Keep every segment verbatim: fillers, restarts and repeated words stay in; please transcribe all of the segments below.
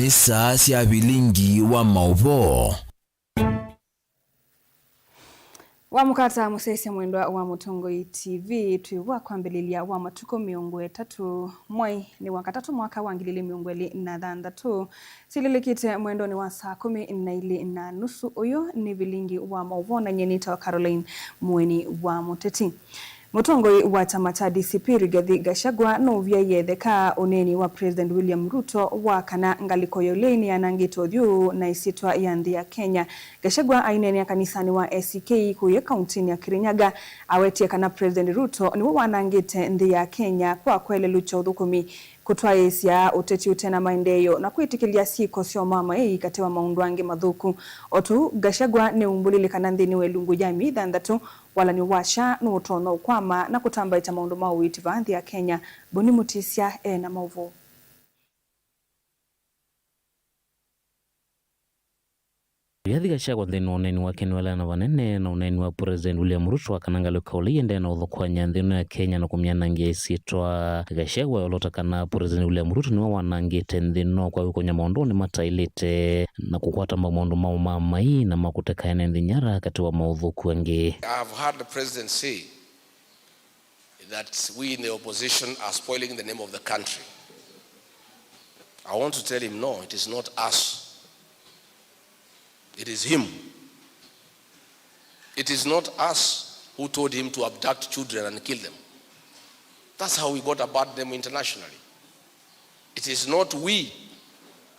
Saa sya vilingi wa maũvoo. Wamũkata mũsyaĩĩsya mwendwa wa Mũtongoi T V, twĩ wa kwambĩlĩlya wa matukũ mĩongo ĩtatũ, mwai nĩ wa katatũ, mwaka wa ngili ilĩ mĩongo ĩlĩ na thanthatũ. Silĩlĩkĩte mwendonĩ wa saa kũmi na ilĩ na nusu. Ũyũ nĩ vilingi wa maũvoo, na nyie nĩtawa Caroline Mũeni wa Mũteti. Mũtongoi wa kyama kya D C P Rigathi Gachagua nũvyaie ĩtheka ũneeni wa President William Ruto wa kana ngalĩko ya ũlei nĩyanangĩte ũthyũ na ĩsyĩtwa ya nthĩ ya Kenya. Gachagua aineenea kanisanĩ wa A C K Kũyĩ kauntinĩ ya Kirinyaga, awetie kana President Ruto nĩwe wanangĩte nthĩ ya Kenya kwa kũelelũkya ũthũkũmi, kũtwaĩĩsya ũteti ũte na maendeeo, na kwĩtĩkĩlya syĩko sya ũmamaĩi katĩ wa maũndũ angĩ mathũku. O tũu, Gachagua nĩumbũlile kana nthĩnĩ wa ĩlungu ya myei thanthatũ, walan'yo wa SHA nũũtonya ũkwama na kũtambaĩkya maũndũ ma ũiiti vaa nthĩ ya Kenya. Boni Mutisya e na maũvoo. Rigathi Gachagua nthĩnĩ wa ũneeni wake nĩweleana vanene na ũneeni wa President William Ruto wa kana ngalĩko ya ũlei ĩendee na ũthũkũany'a nthĩ ĩno ya Kenya na kũmyanangĩa ĩsyĩtwa. Gachagua eolota kana President William Ruto nĩwe wanangĩte nthĩ ĩno kwa wĩkũny'a maũndũnĩ mataĩlĩte na kũkwata mbau maũndũ ma ũmamaĩi na ma kũteka ene nthĩ nyara katĩ wa maũthũku angĩ. I have heard the president say that we in the opposition are spoiling the name of the country. I want to tell him, no, it is not us. It is him. It is not us who told him to abduct children and kill them. That's how we got a bad name internationally. It is not we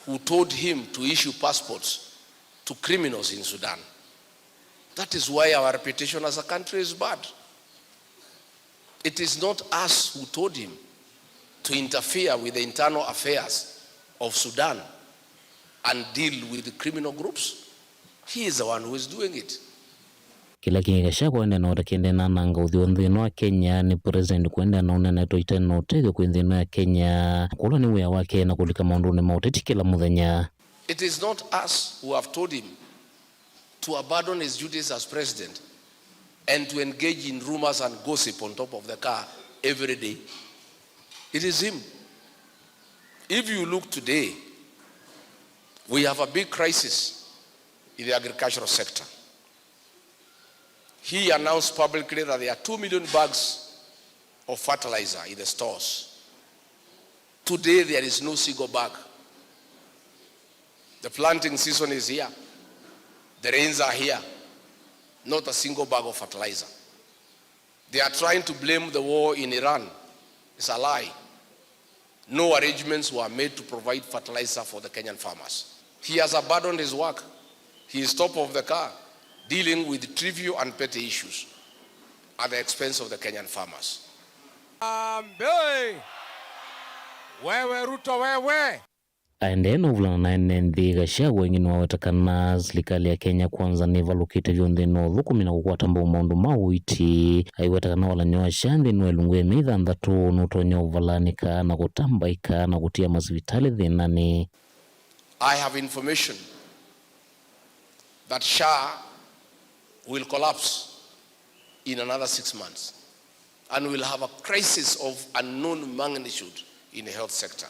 who told him to issue passports to criminals in Sudan. That is why our reputation as a country is bad. It is not us who told him to interfere with the internal affairs of Sudan and deal with the criminal groups. He is the one who is doing it. Kĩla kĩngĩ Gachagua ũendee na ũtakĩendee na ananga ũthyũ nthĩ ĩno ya Kenya nĩ President kũendea na ũnenetwa ĩte na ũtethyo kwĩ nthĩ ĩno ya Kenya, kũla nĩ wĩa wake na kũlika maũndũnĩ ma ũteti kĩla mũthenya. It is not us who have told him to abandon his duties as president and to engage in rumors and gossip on top of the car every day. It is him. If you look today, we have a big crisis in the agricultural sector. He announced publicly that there are two million bags of fertilizer in the stores. Today, there is no single bag. The planting season is here. The rains are here. Not a single bag of fertilizer. They are trying to blame the war in Iran. It's a lie. No arrangements were made to provide fertilizer for the Kenyan farmers. He has abandoned his work. He is top of the car, dealing with trivial and petty issues at the expense of the Kenyan farmers. Harambee! Wewe Ruto wewe! Aendee na ũvulana na ene nthĩ, Gachagua ĩngĩ nĩwaweta kana silikalĩ ya Kenya Kwanza nĩvalũkĩte vyũ nthĩnĩ wa ũthũkũmi na kũkwata mbau maũndũ ma ũiiti. Aiweta kana walan'yo wa SHA nthĩnĩ wa ĩlungu ya myei thanthatũ nũtonya ũvalanĩka na kũtambaĩka na kũtia masivitalĩ thĩnanĩ. I have information that SHA will collapse in another six months, and we'll have a crisis of unknown magnitude in the health sector.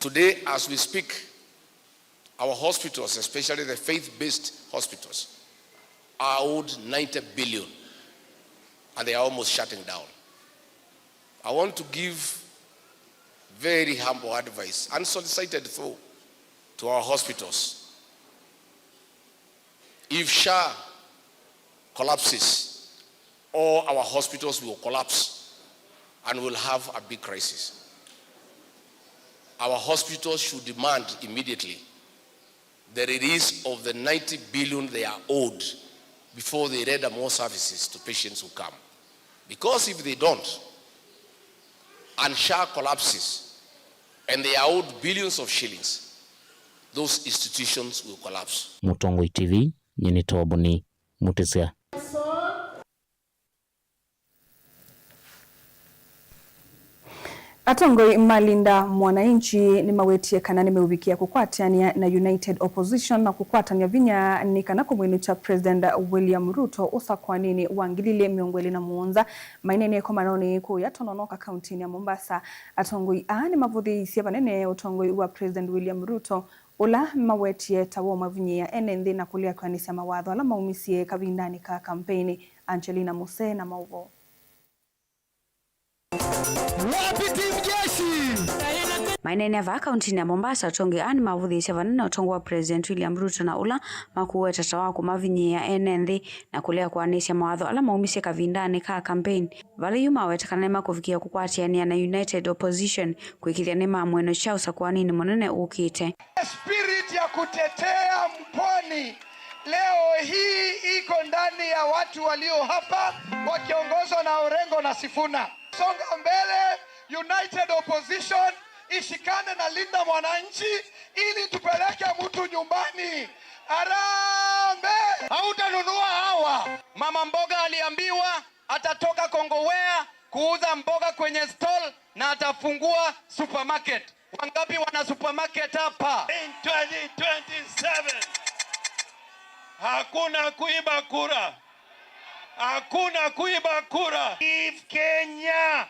Today, as we speak, our hospitals, especially the faith-based hospitals, are owed ninety billion, and they are almost shutting down. I want to give very humble advice, unsolicited though, to our hospitals. If SHA collapses, all our hospitals will collapse and we'll have a big crisis. Our hospitals should demand immediately the release of the ninety billion they are owed before they render more services to patients who come. Because if they don't, and SHA collapses, and they are owed billions of shillings, those institutions will collapse. Mũtongoi T V, nyie nĩ Toboni Mũtĩsya. Atongoi ma Linda Mwananchi nĩmawetie kana nĩmeũvikĩa kũkwatĩanĩa na United Opposition na kũkwatany'a vinya nĩ kana kũmwĩnũkya President William Ruto ũsakũaninĩ wa ngili ilĩ mĩongo ĩlĩ na mũonza. Maineenea ĩkomanonĩ kũya Tononoka, kauntinĩ ya Mombasa, atongoi aa nĩmavũthĩĩisye vanene ũtongoi wa President William Ruto, ũla mawetie ta wa ũmavinyĩĩa ene nthĩ na kũlea kwĩanĩsya mawatho ala maumisye kavindanĩ ka kampeini. Angelina Musee na maũvoo. Wapi Team Jeshi? Maineenea vaa kauntinĩ ya Mombasa, atongoi aa nĩmavũthĩĩsye vanene ũtongoi wa President William Ruto na ũla makũweta ta wa kũmavinyĩĩa ene nthĩ na kũlea kũanĩsya mawatho ala maumisye kavindanĩ ka kampeini, vala yu maweta kana nĩmakũvikĩa kũkwatĩanĩa na United Opposition kwĩkĩthya nĩmamwĩnũkya ũsakũaninĩ mũnene ũkĩte. Spirit ya kutetea mpwani leo hii iko ndani ya watu walio hapa wakiongozwa na Orengo na Sifuna. Songa mbele, United Opposition ishikane na Linda Mwananchi ili tupeleke mtu nyumbani. Harambee! Hautanunua hawa. Mama mboga aliambiwa atatoka Kongowea kuuza mboga kwenye stall na atafungua supermarket. Wangapi wana supermarket hapa? In twenty twenty-seven, hakuna kuiba kura. Hakuna kuiba kura. If Kenya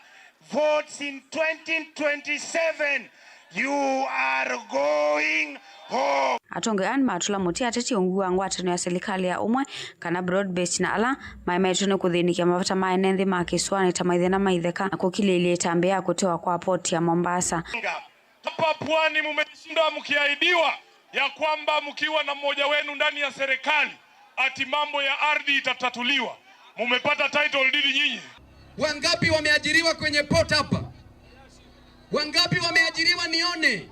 votes in twenty twenty-seven, you are going home. Atongoi aa nĩmatũla mũtĩ ateti ungu wa ngwatanĩo ya silikalĩ ya ũmwe kana broad based na ala maemaĩtwe nĩ kũthĩnĩkya mavata ma ene nthĩ ma kĩsũanĩ ta maithĩna ma itheka na kũkilĩĩlya ĩtambya ya kũtewa kwa poti ya Mombasa. Hapa pwani mumeshinda mkiahidiwa ya kwamba mkiwa na mmoja wenu ndani ya serikali ati mambo ya ardhi itatatuliwa. Mumepata title deed nyinyi? Wangapi wameajiriwa kwenye port hapa? Wangapi wameajiriwa nione?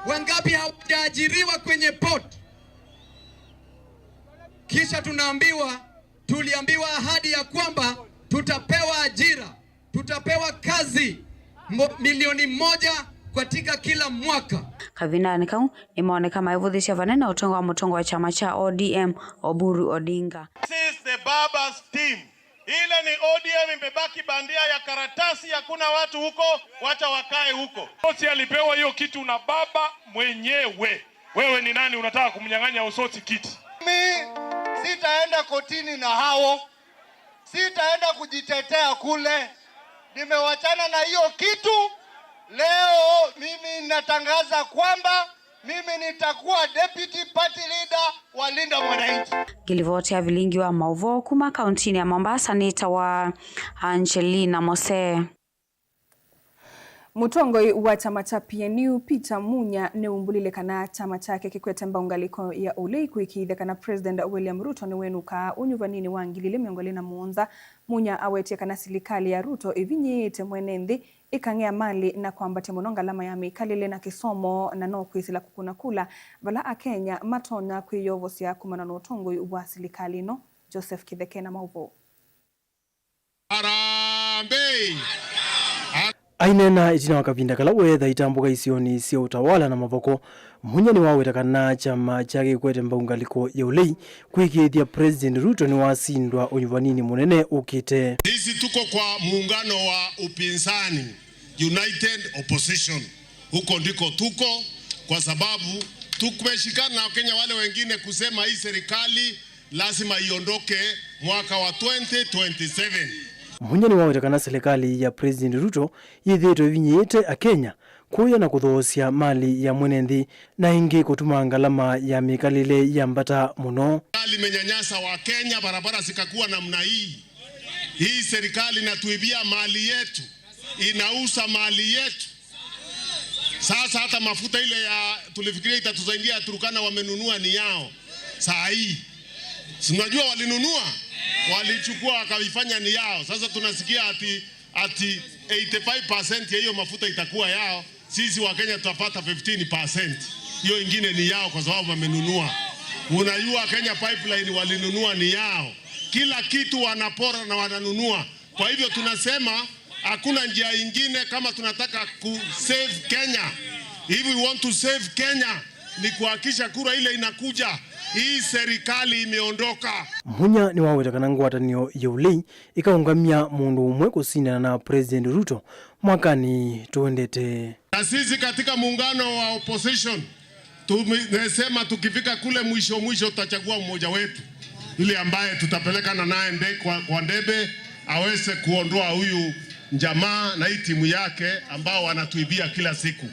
Wangapi hawajaajiriwa kwenye port? Kisha tunaambiwa, tuliambiwa ahadi ya kwamba tutapewa ajira, tutapewa kazi mo-, milioni moja katika kila mwaka. Kavindanĩ kau, nĩmaoneka maivũthĩsya vanene ũtongoĩ wa mũtongoi wa kyama kya O D M, Oburu Odinga. This is the Baba's team. Ile ni O D M imebaki bandia ya karatasi, hakuna watu huko, wacha wakae huko. Osotsi alipewa hiyo kitu na baba mwenyewe. Wewe ni nani unataka kumnyang'anya Osotsi kiti? Mimi sitaenda kotini na hao. Sitaenda kujitetea kule. Nimewachana na hiyo kitu. Leo mimi natangaza kwamba mimi nitakuwa deputy party leader wa Linda Mwananchi. Ngĩlivoti ya vilingi wa maũvoo kuma kauntinĩ ya Mombasa nĩtawa Angelina Mose. Mũtongoi wa kyama kya P N U, Peter Munya, nĩumbũlile kana kyama kyake kĩkwete mbau ngalĩko ya ũlei kũĩkĩĩthya kana President William Ruto nĩwenũkaa ũnyuvaninĩ wa ngili ilĩ mĩongo ĩlĩ na mũonza. Munya awetie kana silikalĩ ya Ruto ĩvinyĩĩte mwene nthĩ, ĩkang'ea malĩ na kwambatya mũno ngalama ya mĩkalĩle na kĩsomo, na no kwĩsĩla kũkũna kula vala Akenya matonya kwĩyovosya kumana na ũtongoi wa silikalĩ ĩno. Joseph Kĩtheke na maũvoo. Harambee! Aineena ĩtina wa kavinda kala weetha itambũka isionĩ sya ũtawala na mavoko, Munya nĩwaweta kana kyama kyake kĩkwete mbau ngalĩko ya ũlei kũĩkĩĩthya President Ruto nĩwasindwa ũnyuvaninĩ mũnene ũkĩte. Sisi tuko kwa muungano wa upinzani, United Opposition. Huko ndiko tuko, kwa sababu tumeshikana na Wakenya wale wengine kusema hii serikali lazima iondoke mwaka wa twenty twenty-seven. Munya nĩwaweta kana silikalĩ ya President Ruto yĩthĩĩtwe ĩvinyĩĩte Akenya kũya na kũthoosya malĩ ya mwene nthĩ, na ĩngĩ kũtuma ngalama ya mĩkalĩle yambata mũno. Serikali imenyanyasa Wakenya, barabara zikakuwa namna hii. Hii serikali inatuibia mali yetu, inauza mali yetu. Sasa hata mafuta ile ya tulifikiria itatusaidia ya Turkana wamenunua ni yao. Saa hii. Si unajua walinunua? Walichukua wakaifanya ni yao. Sasa tunasikia ati, ati eighty-five percent ya hiyo mafuta itakuwa yao. Sisi wa Kenya tutapata fifteen percent. Hiyo ingine ni yao kwa sababu wamenunua. Unajua Kenya Pipeline walinunua ni yao. Kila kitu wanapora na wananunua. Kwa hivyo tunasema hakuna njia ingine kama tunataka ku save Kenya. If we want to save Kenya, ni kuhakikisha kura ile inakuja, hii serikali imeondoka. Munya nĩwaweta kana ngwatanĩo ya ũlei ĩkaũngamya mũndũ ũmwe kũsindana na President Ruto, mwakanĩ tũendete. Na sisi katika muungano wa opposition tumesema tukifika kule mwisho mwisho, tutachagua mmoja wetu yule ambaye tutapelekana naye nde, kwa, kwa ndebe aweze kuondoa huyu jamaa na hii timu yake ambao wanatuibia kila siku.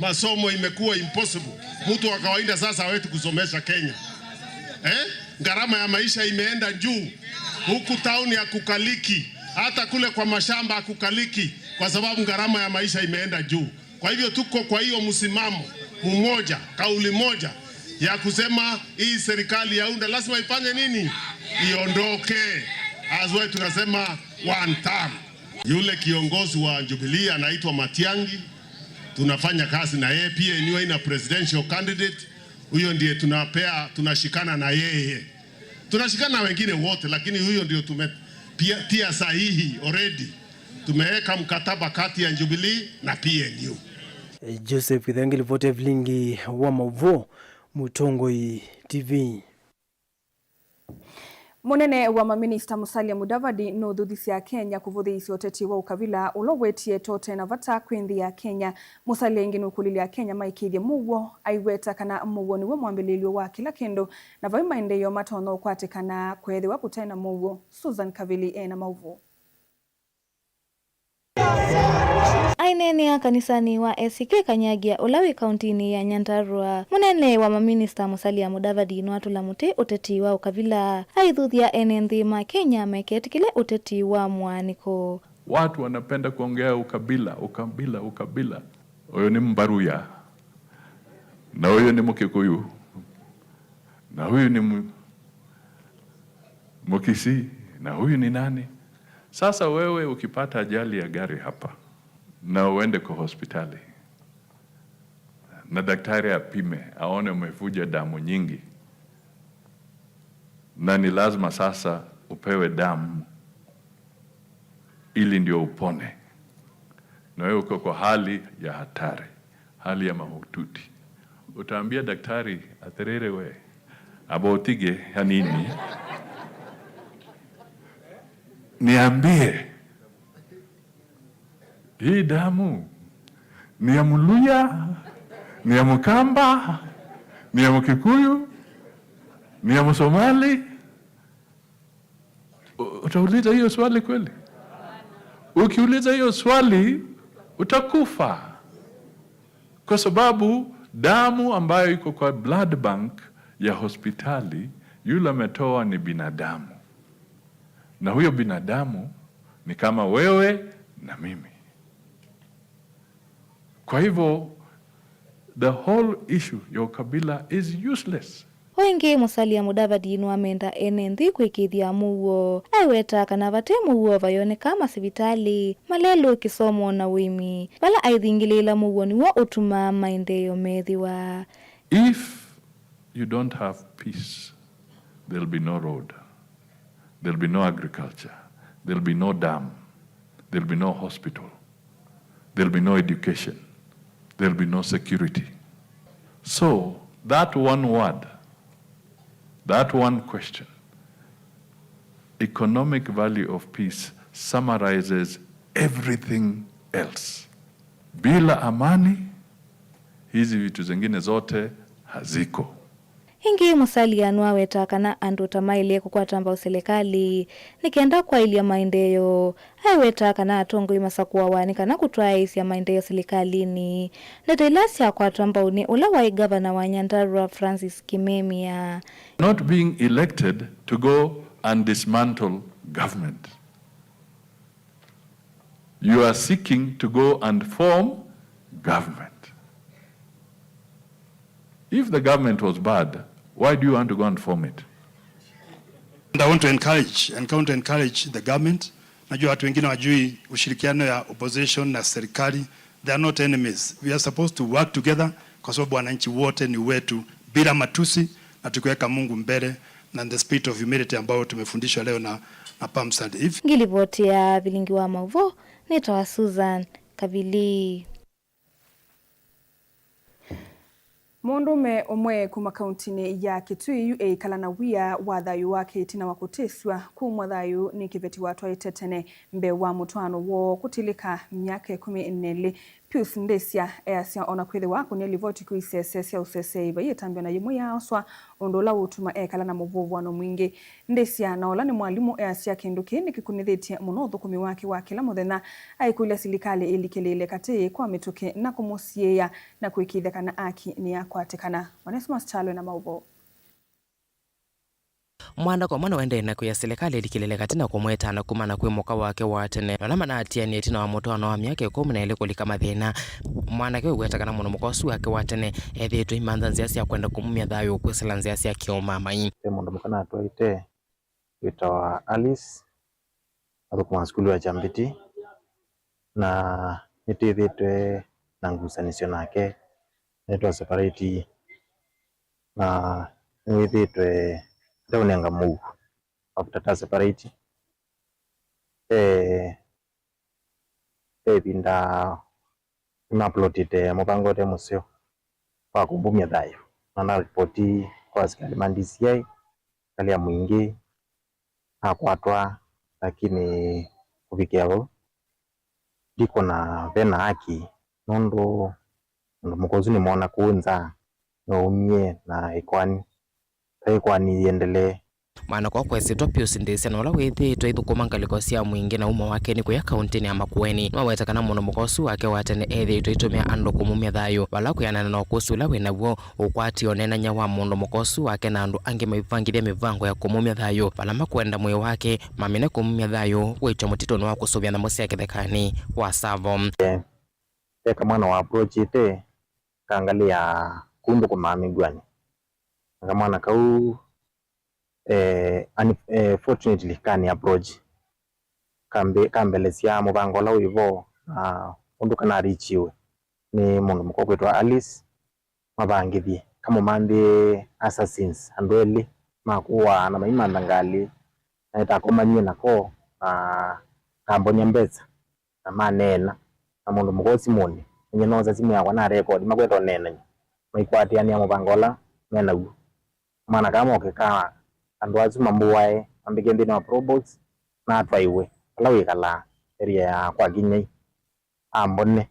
Masomo imekuwa impossible, mtu wa kawaida sasa hawezi kusomesha Kenya eh? Gharama ya maisha imeenda juu, huku town hakukaliki, hata kule kwa mashamba hakukaliki kwa sababu gharama ya maisha imeenda juu. Kwa hivyo tuko kwa hiyo msimamo mmoja, kauli moja ya kusema hii serikali ya UDA lazima ifanye nini? Iondoke. That's why tunasema one term. Yule kiongozi wa Jubilee anaitwa Matiang'i, tunafanya kazi na yeye. P N U haina presidential candidate, huyo ndiye tunapea, tunashikana na yeye. Tunashikana na wengine wote, lakini huyo ndio tumetia sahihi already. Tumeweka mkataba kati ya Jubilee na P N U. Joseph Githenge, livoti ya vilingi wa mauvoo, Mũtongoi T V. Mũnene wa maminista Musalia Mudavadi nũthuthisye Akenya kũvũthĩĩsya ũteti wa ũkavila ũla ũwetie ĩtote na vata kwĩ nthĩ ya Kenya. Musalia ĩngĩ nũkũlilye Akenya maĩkĩĩthye mũuo, aiweta kana mũuo nĩw'o mwambĩlĩĩlyo wa kĩla kĩndũ, na vai maendeeo matonya ũkwatĩkana kweethĩwa kũte na mũuo. Susan Kavili e na maũvoo. Aineenea kanisanĩ wa A C K Kanyagya, ũla wĩ kauntinĩ ya Nyandarua, mũnene wa maminista Musalia Mudavadi nĩwatũla mũtĩ ũteti wa ũkavila, aithuthya ene nthĩ ma Kenya meketĩkĩle ũteti wa mũaanĩko. Watu wanapenda kuongea ukabila, ukabila, ukabila. Huyu ni Mbaruya, na huyu ni Mkikuyu, na huyu ni mu- Mkisii, na huyu ni nani? Sasa wewe ukipata ajali ya gari hapa na uende kwa hospitali na daktari apime aone umevuja damu nyingi, na ni lazima sasa upewe damu ili ndio upone, na wewe uko kwa hali ya hatari, hali ya mahututi, utaambia daktari, "Atĩrĩrĩ we, aba ũtige hanini, niambie, hii damu ni ya Mluya, ni ya Mkamba, ni ya Mkikuyu, ni ya Msomali?" U- Utauliza hiyo swali kweli? Ukiuliza hiyo swali, utakufa, kwa sababu damu ambayo iko kwa blood bank ya hospitali, yule ametoa ni binadamu, na huyo binadamu ni kama wewe na mimi. Kwa hivyo, the whole issue ya ukabila is useless. O ĩngĩ, Musalia Mudavadi nĩwamenda ene nthĩ kwĩkĩĩthya mũuo. Aiweta kana vate mũuo vayoneka masivitalĩ, malelũ, kĩsomo na ũĩmi, vala aithingĩlĩĩla mũuo nĩw'o ũtumaa maendeeo methĩwa. If you don't have peace, there'll be no road, there'll be no agriculture, there'll be no dam, there'll be no hospital, there'll be no education, there'll be no security. So that one word, that one question, economic value of peace summarizes everything else. Bila amani, hizi vitu zingine zote haziko. Ĩngĩ, Musalia nĩwaweta kana andũ ta maĩle kũkwata mbau silikalĩ nĩ kenda kwaĩlya maendeeo. Aiweta kana atongoi masakũawa nĩ kana kũtwaĩĩsya maendeeo silikalĩnĩ. Ndeto ila syakwatwa mbau nĩ ũla waĩ ngavana wa Nyandarua, Francis Kimemia. Not being elected to go and dismantle government. You are seeking to go and form government. If the government was bad, why do you want to go and form it? And I want to encourage, and I want to encourage the government. Najua watu wengine wajui ushirikiano ya opposition na serikali. They are not enemies. We are supposed to work together kwa sababu wananchi wote ni wetu, bila matusi na tukiweka Mungu mbele na the spirit of humility ambayo tumefundishwa leo na, na Palm Sunday. If Ngilivoti ya vilingi wa mauvoo, nĩtawa Susan Kavili. Mũndũũme ũmwe kuma kauntinĩ ya Kitui yu eĩkala na wia wa thayũ wake ĩtina wa kũtĩsw'a kumw'a thayũ nĩ kĩveti watwaĩte tene mbee wa mũtwaano woo kũtilĩka myaka ĩkũmi na ĩlĩ. Pius Ndĩsya easya o na kwĩthĩwa akũnie livoti kwĩ isese sya ũseseei, vai ĩtambya na yĩmwe yaaoswa, ũndũ ũla ũũtuma ekala na mũvũvũano mwingĩ. Ndĩsya, na ũla nĩ mwalimũ, easya kĩndũ kĩĩ nĩkĩkunĩthĩtye mũno ũthũkũmi wake wa kĩla mũthenya, aikũlya silikalĩ ĩlikĩlĩĩle katĩ kwa mĩtũkĩ na kũmũsiĩĩa na kũĩkĩĩthya kana aki nĩyakwatĩkana. Onesmus Kyalo na maũvoo. Mwana kwa mwana waendee na kwĩa silikalĩ ĩlikĩlĩĩle katĩ na kũmwĩtana kumana kwĩ mũka wake wa tene, na ala manaatianie ĩtina wa mũtwaano wa myaka ĩkũmi na ĩlĩ kũlika mathĩna. Mwanake ũweta kana mũndũ mũka ũsu wake wa tene ethĩĩtwe aimantha nzĩa sya kwenda kũmumya thayũ kwĩsĩla nzĩa sya kĩũmamai. Ve mũndũ mũka natwaĩte wĩtawa Alice, athũkũmaa sukulu ya Kyambĩti, na nĩtwĩthĩĩtwe na ngusanĩsyo nake, nĩtwaseparate, na nĩwĩthĩĩtwe ateũnenga mũuo after ta separate. Eh, ve ĩvinda nĩmaplotĩte mũvango ũte mũseo wa kũmbumya thayũ, na naripoti kwa asikalĩ ma D C I, asikalĩ ya mũingĩ, nakwatwa, lakini kũvikĩa vau, ndikwona ve na haki, nũndũ mũndũ mũka ũsu nĩmwona kũu nza, nĩwaumie na ĩkoani, ta ĩkoani yĩendelee. Mwana kwa kwesĩtwa Pius Ndĩsya, na ũla wĩthĩĩtwe aithũkũma ngalĩko sya mũingĩ na umo wake nĩ kũya kauntinĩ ya Makueni, nĩwaweta kana mũndũ mũka ũsu wake wa tene ethĩĩtwe aitũmĩa andũ kũmumya thayũ, vala kwĩanana na ũkũsĩ ũla wĩ naw'o, ũkwati ũneenany'a wa mũndũ mũka ũsu wake na andũ angĩ maivangĩthya mĩvango ya kũmumya thayũ, vala makwenda mwĩĩ wake mamine kũmumya thayũ wĩtw'e mũtitũnĩ wa kũsũvĩa nyamũ sya kĩthekanĩ wa Tsavo. Ve kamwana wa approachĩte kangalĩ ya kũu nthũkũmaa mĩw'anĩ. Na kamwana kau, eh, ani-, eh, fortunately kani approach. Kambe-, kambelesya mũvango ũla wĩ vo, na ũndũ kana arichiwe nĩ mũndũ mũka ũkwĩtwa Alice, mavangĩthye, kamũmanthĩe assassins, andũ elĩ ma kũaa na maimantha ngalĩ, na nĩtakomanie nako, na kambonia mbesa, na maneena na mũndũ mũka ũũ simũnĩ. Nyie noosa simũ yakwa na rekondi, makweta ũneenany'a, maikwatĩanĩa mũvango ũla me naw'o. Kamwana kaa moke ka andũ asu mambũae, mambĩkĩe nthĩnĩ wa probox, natwaĩwe vala wĩkalaa, area ya kwa Kinyai, ambone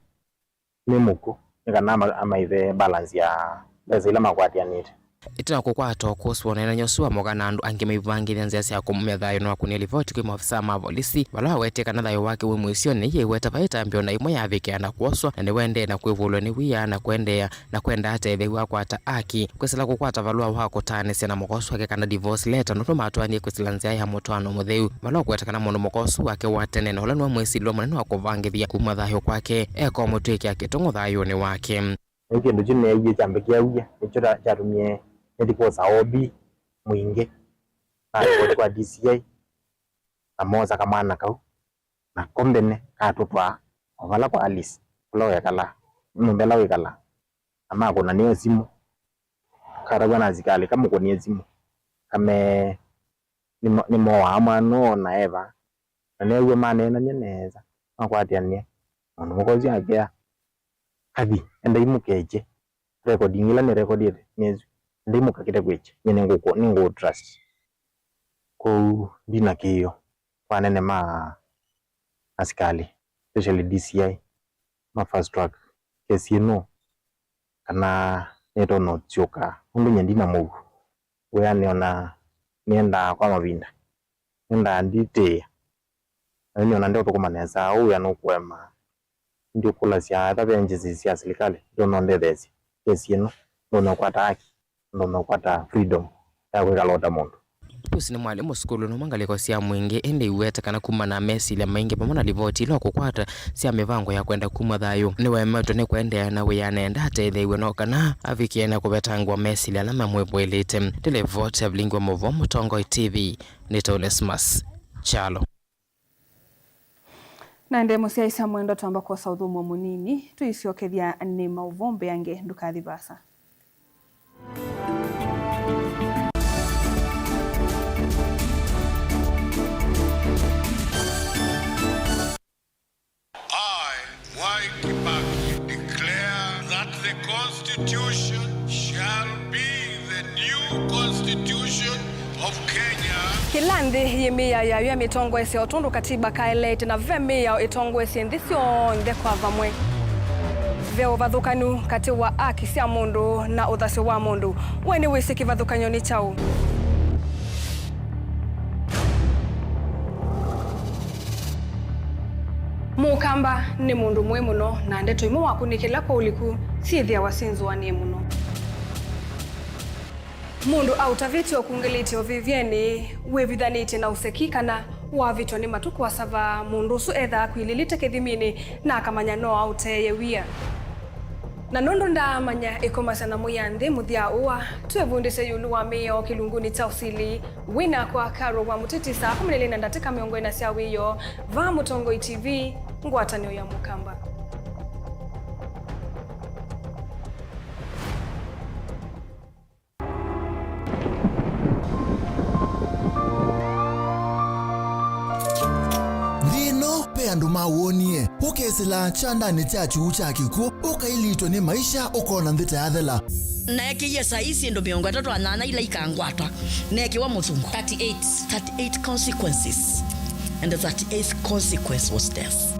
nĩ mũkw'ũ, nĩ kana ama-, amaĩve balance ya mbesa ila makwatĩanĩte. Ĩtina wa kũkwata ũkũsĩ wa ũneenany'a ũsu wa mũka na andũ angĩ maivangĩthya nzĩa sya kũmumya thayũ, nĩwakunie livoti kwĩ maovisaa ma volisi, vala wawetie kana thayũ wake wĩ mũisyonĩ, yĩweta vai ĩtambya o na ĩmwe yavikĩa na kwoswa, na nĩwaendee na kwĩvũlw'a nĩ wia na kũendeea na kwenda atetheew'a akwata aki, kwĩsĩla kũkwata valũa wa kũtaanĩsya na mũka ũsu wake kana divorce letter, nũndũ matwaanie kwĩsĩla nzĩa ya mũtwaano mũtheu, vala ũkweta kana mũndũ mũka ũsu wake wa tene na ũla nĩwe mwĩsilwa mũnene wa kũvangĩthya kumw'a thayũ kwake, eka ũmũtw'ĩkĩa kĩtũng'ũ thayũnĩ wake. Nĩ kĩndũ kyu neewie kyambĩkĩaw'a, nĩkyo kya-, kyatumie nĩthi kwosa O B mũingĩ, na ripoti kwa D C I, na moosa kamwana kau, na ko mbene katũtwaa o vala kwa Alice, kũla wekalaa, nyũmba ĩla wĩkalaa, na makũnanĩa simũ, katavw'a na asikalĩ kamũkũnie simũ, kamee nĩmo-, nĩmowaa mwana ũũ na eva, na neew'a maneenany'a nesa, makwatĩanĩa, mũndũ mũka ũsu akea, kathi, endai mũkekye, rekondi ĩngĩ ĩla nĩrekodĩte nĩsu, endai mũkakĩte kwĩkya, nyie nĩngũkũ-, nĩngũũ trust. Kwoou ndina kĩĩo kwa anene ma asikalĩ, especially D C I, ma fast track kesi ĩno, kana nĩtonya ũsyũka, nũndũ nyie ndina mũuo. Wĩanĩ ona nĩendaa kwa mavinda, nĩendaa nditĩĩa, na nĩona ndeũthũkũma nesa, ũu wĩa nũkũema. Ndiũkũlasya ethĩwa ve agencies sya silikalĩ itonya ũndetheesya kesi ĩno, ndonya ũkwata haki, ndonya ũkwata freedom ya kwĩkala o ta mũndũ. Pius nĩ mwalimũ sukulu nũmwe ngalĩko sya mũingĩ, ĩndĩ aiweta kana kumana na mesilya maingĩ vamwe na livoti ila ũkũkwata sya mĩvango ya kwenda kumw'a thayũ, nĩwemetwe nĩ kũendeea na wĩa na enda atetheew'e no kana avikĩe na kũvetangwa mesilya ala mamwĩvũĩlĩte. Nĩ livoti ya vilingi wa maũvoo Mũtongoi T V, nĩ ta Onesmus Kyalo. Na ĩndĩ mũsyaĩĩsya mwendwa, twamba kwosa ũthũmũo mũnini, tũisyokethya nĩ maũvoo mbeange, ndũkathi vaasa. I, Mwai Kibaki, declare that the Constitution Shall be the new constitution of Kenya. Kĩla nthĩ yĩ mĩao yayo ya mĩtongoesye o tondũ katiba kaeleete, na ve mĩao ĩtongoesye nthĩ syonthe kwa vamwe. Ve ũvathũkanu katĩ wa aki sya mũndũ na ũthasyo wa mũndũ. We nĩwĩsĩ kĩvathũkany'o nĩ kyaũ? Mũkamba nĩ mũndũ mũĩ mũno, na ndeto imwe wakũnĩkĩla kwa ũliku syĩthĩawa syĩ nzũanĩe mũno. Mũndũ aũtavĩtye ũkungĩlĩtye ũvĩvyenĩ, wĩvithanĩtye na ũseki, kana wavĩtwa nĩ matukũ asava, mũndũ ũsu ethaa akwilĩlĩte kĩthiminĩ na akamanya no aũteeye wia. Na nũndũ ndaamanya ĩkomasya na Mwĩanthĩ mũthya ũa, twĩvundĩsye ĩũlũ wa mĩao kĩlungunĩ kya ũsili. Wĩ nakwa Carol wa Mũtiti saa kũmi na ilĩ na ndatĩka mĩongo ĩna sya wĩoo, vaa Mũtongoi T V, ngwatanĩo ya Mũkamba. Nthĩ ĩno ve andũ mawonie, ũkesĩla kyandanĩ kya kyuu kya kĩkw'ũ, ũkailitwe nĩ maisha, ũkona nthĩ ta yathela. Neekĩie saa ii syĩndũ mĩongo ĩtatũ na nyanya ila ikangwata, neekĩwa mũsungo. Thirty-eight. Thirty-eight consequences. And the thirty-eighth consequence was death.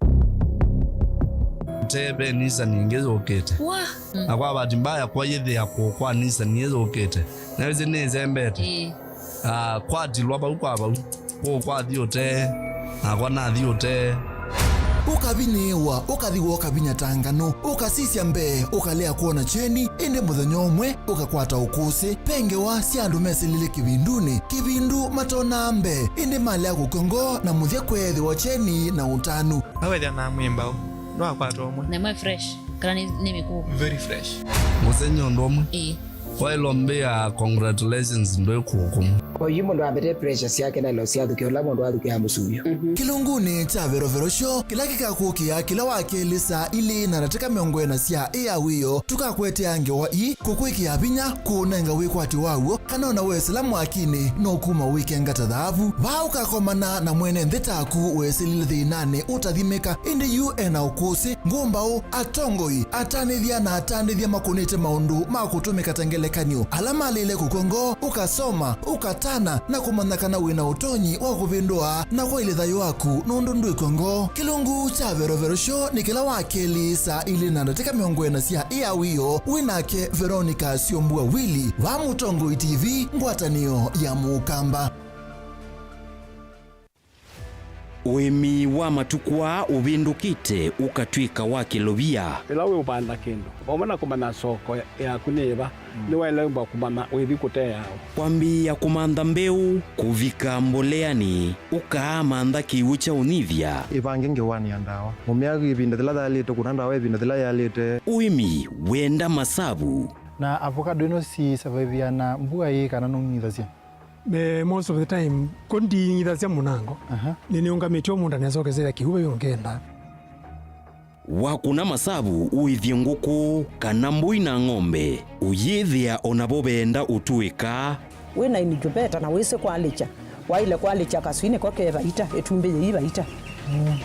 Te ve nisani ĩngĩ yũkĩte. Wa. Na kwa bahati mbaya, kwa yĩthĩa kũũ kwa nisani ĩyũkĩte. Na ĩsĩ nĩĩsembete. Ĩĩ. Ah, kwatilwa vau kwa vau. Kũũ kwathi ũtee, nakwa nathi ũtee. Ũkavinyĩĩwa, ũkathi wooka vinya ta nganũ, ũkasisya mbee, ũkalea kwona kyeni, ĩndĩ mũthenya ũmwe ũkakwata ũkũsĩ. Ve ngewa sya andũ mesĩlile kĩvindunĩ, kĩvindu matonaa mbee, ĩndĩ malea kũkw'a ngoo na mũthya kweethĩwa kyeni na ũtanu. Awethĩa na mwĩ mbau, ndwakwata ũmwe. Na ĩmwe fresh, kana nĩ, nĩ mĩkũũ. Very fresh. Mũsengy'e ũndũ ũmwe. Ĩĩ. Waĩlwa mbĩa congratulations ndwĩ kũkũ. Oyu mũndũ ambĩte pressure syake na ilo syathũkĩa ũla mũndũ athũkĩaa mũsuvio. Kĩlungunĩ kya verovero syo kĩla kĩkakũkĩa kĩla wa kelĩ saa ilĩ na ndatĩka mĩongo ĩna sya ĩ ya wĩoo, tũkakũetea ngewa ii kũkwĩkĩa vinya, kũũnenga wĩkwatyo waw'o, kana ona wesĩla mwakinĩ no kuma ũikenga ta thaavu. Vaa ũkakomana na mwene nthĩ taku wesĩlile thĩnanĩ ũtathimĩka, ĩndĩ yu e na ũkũsĩ, ngũmbaũ, atongoi, atanĩthya na atandĩthya makũnĩte maũndũ ma kũtũmĩka ta ngelekany'o, ala malĩle kũkw'a ngoo, ũkasoma, ũkatana, na kũmanya kana wĩ na ũtonyi wa kũvĩndũa na kwaĩlya thayũ waku nũndũ ndwĩkw'a ngoo. Kĩlungu kya verovero syo nĩ kĩla wa kelĩ saa ilĩ na ndatĩka mĩongo ĩna sya ĩ ya wĩoo, wĩ nake Veronica Syombua Willy, va Mũtongoi T V, ngwatanĩo ya Mũkamba. Ũĩmi wa matukũ aa ũvĩndũkĩte ũkatw'ĩka wa kĩlovia. Ĩla wĩũvanda kĩndũ, vamwe na kũmanya soko yaku nĩ yĩva, nĩwaĩle wĩmba kũmanya ũithi kũteea ũ. Kwambĩĩa kũmantha mbeũ, kũvika mboleanĩ, ũkaamantha kĩw'ũ kya ũnyivya. Ĩvange ngewanĩ ya ndawa. Mũmea ĩvinda yĩla yaĩlĩte, kũna ndawa ĩvinda yĩla yaĩlĩte. Ũĩmi wenda masavu. Na avocado ĩno si survive na mbua ĩĩ kana nũng'ithasya? Eh, most of the time, ko nding'ithasya mũnango. Aha. Nĩnĩũngamĩtye o mũndũ anesa ũkesethya kĩw'ũ ve ũngenda. Wakũna masavu ũĩthye ngũkũ kana mbũi na ng'ombe, ũyĩthĩa o navo veenda ũtũĩka. Wĩ na incubator na wĩsĩ kwalĩkya. Waĩle kwalĩkya kaswinĩ ko ke vaita, ĩtumbĩ yĩi vaita.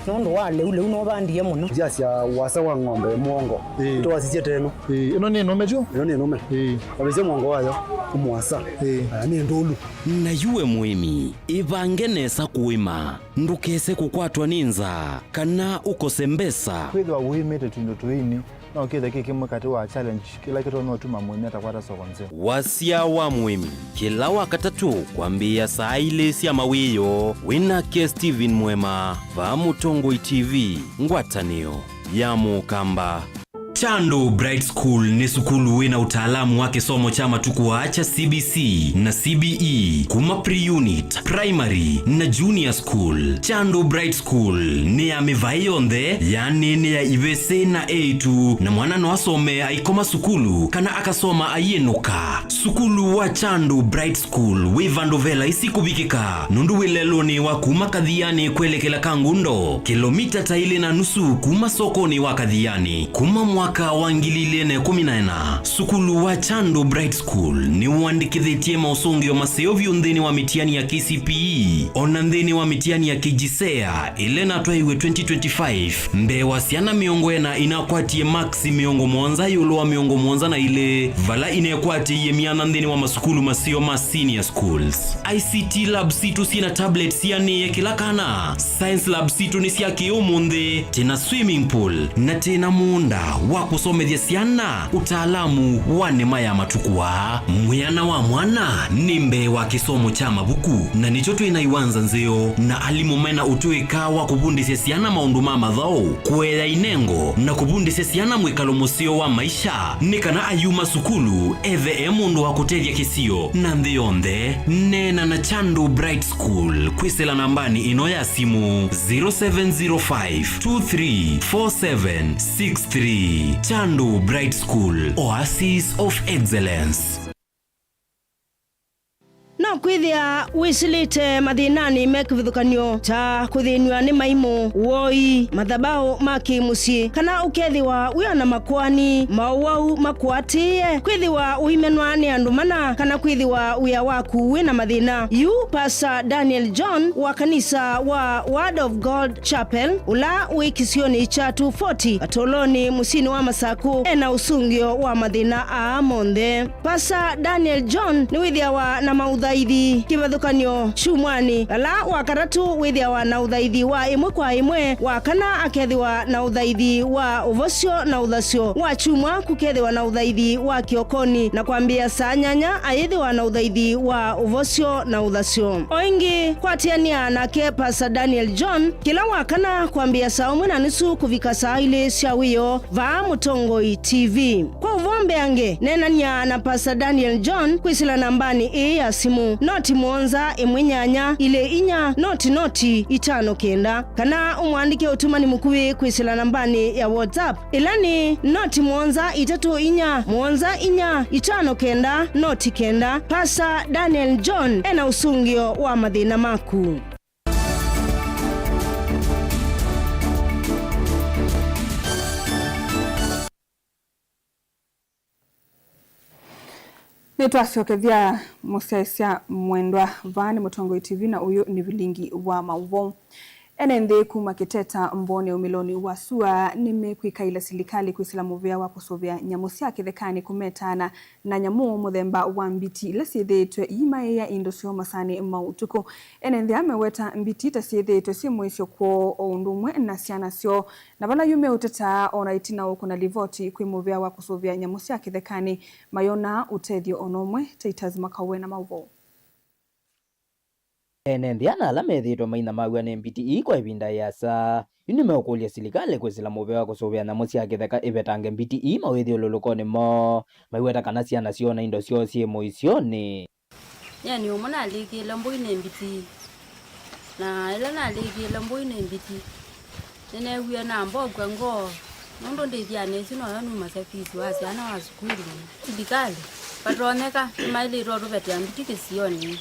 Nũndũ wa lĩu, lĩu nũvandie mũno. Ndyasya wasa wa ng'ombe mwongo. Ĩĩ. Twasisye teno. Ĩĩ, ĩno nĩ nũme tyo? Ĩno nĩ nũme. Ĩĩ. Wavĩsya mwongo wayo, kũmwasa. Ĩĩ. Aya nĩ ndũlu. Na yu we mũĩmi, ĩvange nesa kũĩma. Ndũkese kũkwatwa nĩ nzaa, kana ũkose mbesa. Kwĩthĩwa ũĩmĩte tũindo tũini, no kĩthe kĩ kĩmwe katĩ wa challenge kĩla kĩtonya ũtuma mũĩmi atakwata soko nzeo. Wasya wa mũĩmi, kĩla Wakatatũ kwambĩĩa saa ilĩ sya mawĩoo, wĩ nake Stephen Mwema, vaa Mũtongoi T V, ngwatanĩo ya Mũkamba. Chandu Bright School nĩ sukulu wĩ na ũtaalamu wa kĩsomo kya matukũ aa kya C B C na C B E, kuma pre-unit, primary, na junior school. Chandu Bright School nĩ ya mĩvaĩ yonthe, yaani nĩ ya ivĩsĩ na eĩtu, na mwana no asome aikoma sukulu kana akasoma aiĩnũka. Sukulu wa Chandu Bright School wĩ vandũ ve laisi kũvikĩka, nũndũ wĩ lelũnĩ wa kuma Kathianĩ kwelekela Kangundo, kĩlomita ta ilĩ na nusu kuma sokonĩ wa Kathianĩ. Kuma mwaka Mwaka wa ngili ilĩ na ĩkũmi na ĩna, sukulu wa Chandu Bright School nĩwandĩkĩthĩtye maũsũngĩo maseo vyũ nthĩnĩ wa mĩtiani ya K C P E, o na nthĩnĩ wa mĩtiani ya KJSEA ĩla ĩnatwaiwe twenty twenty-five, mbee wa syana mĩongo ĩna inakwatie maksi mĩongo mũonza ĩũlũ wa mĩongo mũonza na ilĩ, vala inekwatĩie myanya nthĩnĩ wa masukulu maseo ma senior schools. I C T lab sitũ syĩ na tablets sianĩĩe kĩla kana. Science lab sitũ nĩ sya kĩ-ũmũnthĩ, twĩ na swimming pool, na twĩ na mũũnda wa kũsomethya syana ũtaalamu wa nĩma ya matukũ aa. Mwĩana wa mwana nĩ mbee wa kĩsomo kya mavuku, na nĩkyo twĩ na iwanza nzeo na alimũ me na ũtũĩka wa kũvundĩsya syana maũndũ ma mathaũ, kũea inengo, na kũvundĩsya syana mwĩkalo mũseo wa maisha, nĩ kana ayuma sukulu ethe e mũndũ wa kũtethya kĩsio na nthĩ yonthe. Neena na Chandu Bright School kwĩsĩla nambanĩ ĩno ya simũ, zero seven zero five two three four seven six three. Chandu Bright School, Oasis of Excellence. No kwĩthĩa wĩsĩlĩte mathĩnanĩ me kĩvathũkany'o ta kũthĩnw'a nĩ maimũ, woi, mathabaũ ma kĩ-mũsyĩ, kana ũkethĩwa wĩ o na makoani, maũwau makũatĩĩe, kwĩthĩwa ũimenwa nĩ andũ mana, kana kwĩthĩwa wĩa waku wĩ na mathĩna. Yu Pastor Daniel John wa kanisa wa Word of God Chapel, ũla wĩ kĩsionĩ kya two forty, Katolonĩ, mũsyĩnĩ wa Masakũ, e na ũsũngĩo wa mathĩna aa monthe. Pastor Daniel John nĩwĩthĩawa na maũthaithi kĩvathũkany'o kyumwanĩ, vala wa katatũ wĩthĩawa na ũthaithi wa ĩmwe kwa ĩmwe, wa kana akethĩwa na ũthaithi wa ũvosyo na ũthasyo, wa kyumwa kũkethĩwa na ũthaithi wa kĩokonĩ, na kwambĩĩa saa nyanya ayĩthĩwa na ũthaithi wa ũvosyo na ũthasyo. O ĩngĩ, kwatĩanĩa nake Pastor Daniel John kĩla wa kana kwambĩĩa saa ũmwe na nusu kũvika saa ilĩ sya wĩoo vaa Mũtongoi T V. Kwa ũvoo mbeange, neenany'a na Pastor Daniel John kwĩsĩla nambanĩ ĩĩ ya simũ, noti mũonza ĩmwe nyanya ilĩ inya noti noti itano kenda, kana ũmũandĩke ũtũmani mũkuvĩ kwĩsĩla nambanĩ ya WhatsApp, ĩla nĩ noti mũonza itatũ inya mũonza inya itano kenda noti kenda. Pastor Daniel John e na ũsũngĩo wa mathĩna maku. Nĩtwasyokethya mũsyaĩĩsya mwendwa. Vaa nĩ Mũtongoi T V na ũyũ nĩ vilingi wa maũvoo. Ene nthĩ kuma Kĩteta Mbooni ũmĩlonĩ wa sua nĩmekwĩkaĩla silikalĩ kwĩsĩla mũvĩa wa kũsũvĩa nyamũ sya kĩthekanĩ kũmetaana na nyamũ mũthemba wa mbiti ila syĩthĩĩtwe iimaĩĩa indo syoo masaanĩ ma ũtukũ. Ene nthĩ aa meweta mbiti ta syĩthĩĩtwe syĩ mũisyo kwoo o ũndũ ũmwe na syana syoo, na vala yu meũtetaa o na ĩtina wa ũkũna livoti kwĩ mũvĩa wa kũsũvĩa nyamũ sya kĩthekanĩ, mayonaa ũtethyo o na ũmwe. Titus Makau e na maũvoo. Ene nthĩ ana ala methĩĩtwe mainamaw'a nĩ mbiti ii kwa ĩvinda ĩasa, yu nĩmeũkũlya silikalĩ kwĩsĩla mũvea wa kũsũvĩa nyamũ sya kĩtheka ĩvetange mbiti ii mawĩthyũlũlũkonĩ moo, maiweta kana syana syoo na indo syoo syĩ mũisyonĩ. Nyie nĩ ũmwe nalĩkĩle mbũi nĩ mbiti, na ĩla nalĩkĩle mbũi nĩ mbiti, nĩneewie nambokw'a ngoo, nũndũ ndĩthyanĩ ĩsu noyo numasya fees wa syana wa sukulu. Silikalĩ, vatonyeka, nĩmaĩlĩtwe ũtũvetea mbiti kĩsionĩ.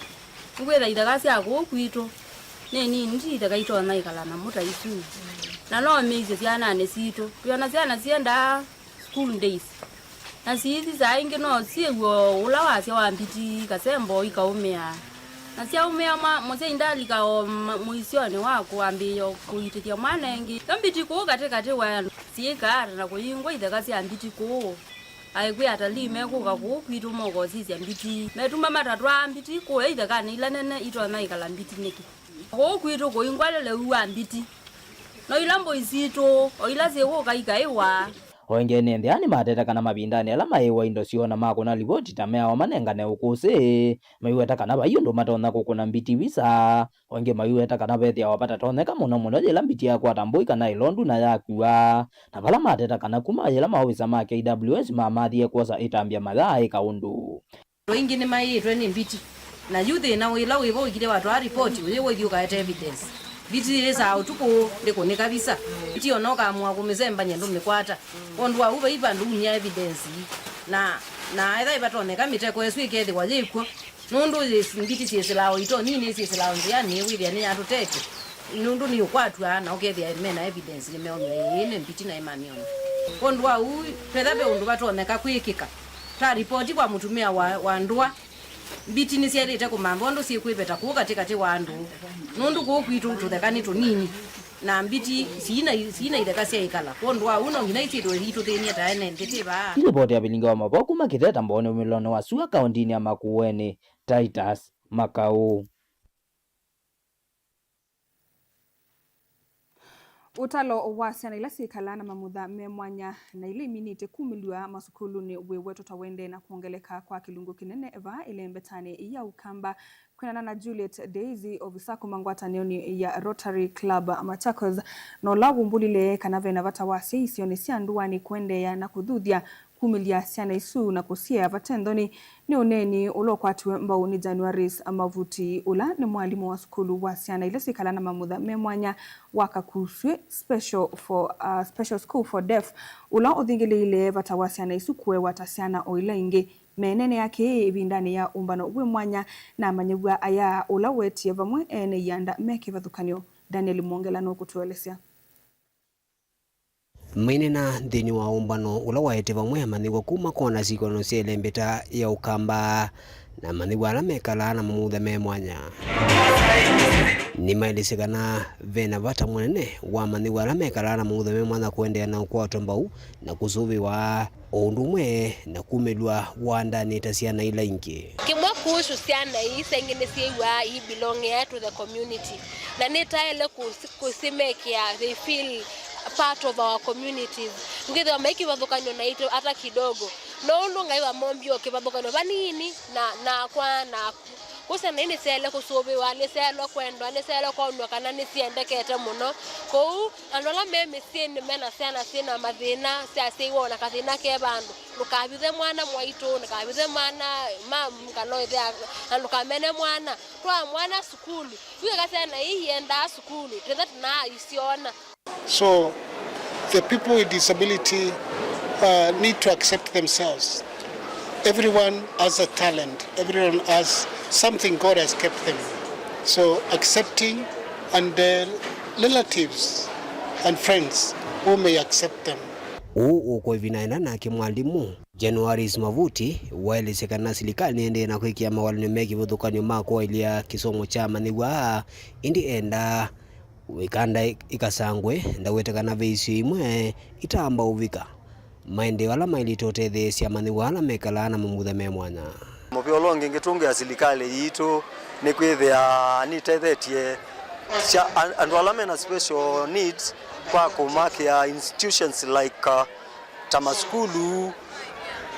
Nĩkwĩtha itheka sya kũũ kwitũ nĩ nini, ti itheka itonya ĩkala nyamũ ta isu. Na no mĩisyo syananĩ sitũ. Twĩona syana siendaa school days. Na siithi saa ingĩ no syĩw'e o ũla wasya wa mbiti, ikasemba o ikaũmĩa. Na syaũmĩa mwa-, mũsyai ndalika o ma-, mũisyonĩ wa kũambĩĩa kũitĩthya mwana ĩngĩ. Yo mbiti kũũ katĩ katĩ wa andũ syĩkaa ata na kũyingwa itheka sya mbiti kũũ? Aĩkwĩa atalii mekũka kũũ kwitũ moka ũsisya mbiti. Metuma matatwaa mbiti kũya ithekanĩ ila nene itonya ĩkala mbiti nĩkĩ? Kũũ kwitũ kũingwa lĩu wa mbiti. No ila mbũi sitũ, o ila syĩkũka ikaĩwa. O ĩngĩ ene nthĩ aa nĩmatete kana mavindanĩ ala maĩĩwa indo syoo na makũna livoti ta meawa manengane ũkũsĩ, maiweta kana vai ũndũ matonya kũkũna mbiti visa. O ĩngĩ maiweta kana vethĩawa vatatonyeka mũno mũno yĩla mbiti yakwata mbũi kana ĩlondu na yakua. Na vala mateta kana kuma yĩla maovisa ma K W S mamathie kwosa ĩtambya mayaaĩka ũndũ. Andũ aingĩ nĩmaĩĩtwe nĩ mbiti. Na yu thĩna wĩ ĩla wĩ vo ũikile watwaa ripoti, ũyĩwa ũithi ũkaete evidence. Mbiti yĩsaa ũtukũ ndĩkũnĩka visa. Mbiti ona ũkaamua kũmĩsembany'a ndũmĩkwata. Kwondũ wa ũu vai vandũ unia evidence ii. Na, na ethĩwa ĩvatonyeka mĩteko ĩsu ĩkethĩwa yĩ kw'o. Nũndũ yĩ-, mbiti syĩsĩlaa o itonyi, nĩsyĩsĩlaa o nzĩanĩ, wĩthĩa nĩyatũtete. Nũndũ nĩũkwatw'a na ũkethĩa mena evidence nĩmeonw'a ĩĩ nĩ mbiti na ĩmamĩona. Kwondũ wa ũu, twetha ve ũndũ vatonyeka kwĩkĩka, ta ripoti kwa mũtumĩa wa, wa ndũa, mbiti nĩsyaĩlĩte kũmantha ũndũ syĩkwĩveta kũu katĩkatĩ wa andũ, nũndũ kũu kwitũ tũtheka nĩ tũnini, na mbiti siina, siina itheka sya ĩkala. Kwondũ wa ũu, no nginya isyĩtwe iitũthĩny'a ta ene nthĩ twĩ vaa. Nĩ livoti ya Vilingi wa Mavoo kuma Kĩtheta Mbooni ũmĩlonĩ wa sua kaũntĩnĩ ya Makueni, Titus Makau. Ũtalo wa syana ila syĩkalaa na mamutha me mwanya na ila iminĩte kumĩlw'a masukulunĩ wĩ wetũ ta ũendee na kwongeleka kwa kĩlungu kĩnene vaa ĩlembetanĩ ya Ũkamba. Kwĩanana na Juliet Daisy, ovisa kuma ngwatanĩonĩ ya Rotary Club Machakos, na ũla ũvumbũlile kana ve na vata wa asyai isionĩ sya ndũanĩ kũendeea na kũthuthya kumĩlya syana isu na kũsiea vate nthoni, nĩ ũneeni ũla ũkwatiwe mbau nĩ Januaris Mavuti, ũla nĩ mwalimũ wa sukulu wa syana ila syĩkalaa na mamutha me mwanya wa Kakuswĩ Special for, uh, Special School for Deaf, ũla ũthingĩlĩĩile vata wa syana isu kũewa ta syana o ila ingĩ. Meeneenea kĩĩ ĩvindanĩ ya ũmbano wĩ mwanya na amanyĩw'a aya, ũla wetie vamwe ene ianda me kĩvathũkany'o. Daniel Mwongela nũkũtũelesya. Maineena nthĩnĩ wa ũmbano ũla waete vamwe amanyĩw'a kuma kona sikũano sya ĩlembeta ya Ũkamba na amanyĩw'a ala mekalaa na mamutha me mwanya, nĩmaelesye kana ve na vata mũnene wa amanyĩw'a ala mekalaa na mamutha me mwanya kũendeea na ũkwatwa mbau na kũsũvĩwa, o ũndũ ũmwe na kumĩlw'a wandanĩ ta syana ila ingĩ. Kĩmwe kuhusu syana ii, sengĩ nĩsyĩw'aa ii belong to the community, na nĩtaĩle kũsi- kũsimekĩa they feel part of our communities. Ngĩthĩwa mai kĩvathũkany'o naitũ hata kidogo. No ũndũ Ngai wamombie o kĩvathũkany'o vanini na, nakwa naku. Kũu syana ii nĩsyaĩle kũsũvĩwa, nĩsyaĩle kwendwa, nĩsyaĩle kwonw'a kana nĩsyendekete mũno. Kwoou andũ ala me mĩsyĩnĩ mena syana syĩna mathĩna, syasyaiwa o na kathĩna ke vandũ, ndũkavithe mwana mwaitũ, ndũkavithe mwana mamu kana ĩthe, na ndũkamene mwana. Twaa mwana sukulu. Yu eka syana ii iendaa sukulu, tetha tũnaa isyona. So the people with disability, uh, need to accept themselves. Everyone has a talent. Everyone has something God has kept them. So accepting and their relatives and friends who may accept them. Ũu ũkũĩvinaena nake mwalimũ Januaris Mavuti waelesya kana silikalĩ nĩendeee na kwĩkĩa mawalany'o me kĩvathũkany'o ma kũaĩlya kĩsomo kya amanyĩw'a aa, ĩndĩ endaa ĩkanda ĩkasangwe, ndawete kana ve isio imwe itamba ũvika maendeeo ala maĩlĩte ũtetheesya amanyĩw'a ala mekalaa na mamutha me mwanya. Mũvĩa ũla ũngĩ ngĩtũngĩa silikalĩ yitũ nĩ kwĩthĩa nĩtethetye sya an- andũ ala mena special needs kwa kũmakĩa institutions like, uh, ta masukulu,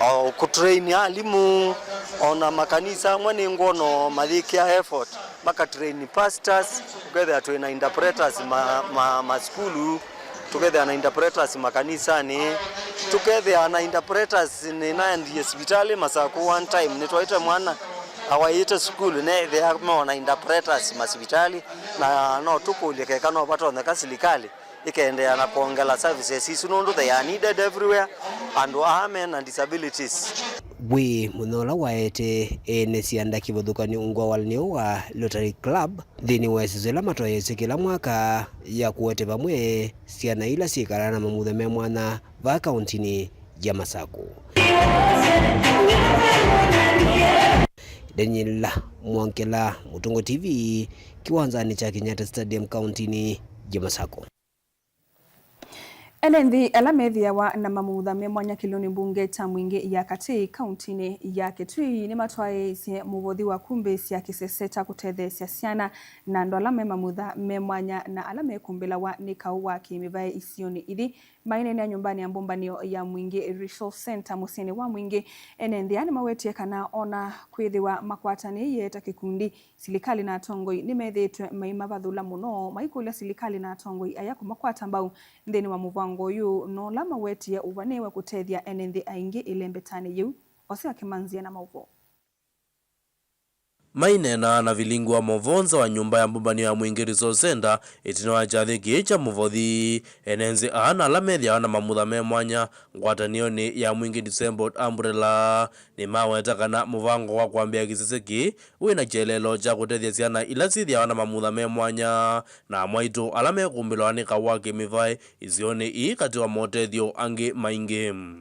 o kũtrain alimũ, o na makanisa amwe nĩngwona mayĩkĩa effort makatrain pastors, tũkethĩa twĩ na interpreters ma, ma, masukulu, tũkethĩa na interpreters makanisanĩ, tũkethĩa na interpreters. Nĩnaendie sivitalĩ Masakũ one time, nĩtwaĩte mwana awaĩte sukulu, neethĩa meona interpreters masivitalĩ, na no tũkũlye keka no vatonyeka silikalĩ ĩkeendeea na kwongela services isu nũndũ they are needed everywhere, andũ aa me na disabilities. Wĩ mũthenya ũla waete ene syanda kĩvathũkany'o ungu wa walany'o wa Rotary Club nthĩnĩ wa ĩseso ĩla matoeesye kĩla mwaka ya kũete vamwe syana ila syĩkalaa na mamutha me mwanya vaa kaũntĩnĩ ya Masakũ. Daniel Mwongela, Mũtũngũ T V, kĩwanzanĩ kya Kenyatta Stadium kaũntĩnĩ ya Masakũ. Ene nthĩ ala methĩawa na mamutha me mwanya kĩlĩonĩ mbunge kya Mwingĩ ya Katĩ kaũntĩnĩ ya Kitui nĩmatwaĩĩsye mũvothi wa kumbĩĩsya kĩsese kya kũtetheesya syana na andũ ala me mamutha me mwanya na ala mekũmbĩlawa nĩ kaũ wa kĩ-mĩvaĩ isionĩ ithi. Maineenea nyũmbanĩ ya mbũmbanĩo ya Mwingĩ Resource Centre mũsyĩnĩ wa Mwingĩ, ene nthĩ aa nĩmawetie kana ona kwĩthĩwa makwatanĩie ta kĩkundi, silikalĩ na atongoi nĩmethĩĩtwe maimavathũla mũno, maikũlya silikalĩ na atongoi aya kũmakwata mbau nthĩnĩ wa mũvango ũyũ, na ũla mawetie ũvanĩĩwe kũtethya ene nthĩ aingĩ ĩlembetanĩ yĩu. Hosea Kĩmanzia na maũvoo. Maineenaa na vilingi wa movoo nza wa nyũmba ya mbũmbanĩo ya Mwingĩ Resource Centre ĩtina wa kyathĩ kĩĩ kya mũvothi, ene nzĩ aa na ala methĩawa na mamutha me mwanya ngwatanĩonĩ ya Mwingĩ Disabled Umbrella nĩmaweta kana mũvango wa kwambĩa kĩsese kĩĩ wĩ na kyelelo kya kũtethya syana ila syĩthĩawa na mamutha me mwanya na amwaitũ ala mekũmbĩlwa nĩ kaũ wa kĩmĩvaĩ isionĩ ii katĩ wa motethyo angĩ maingĩ.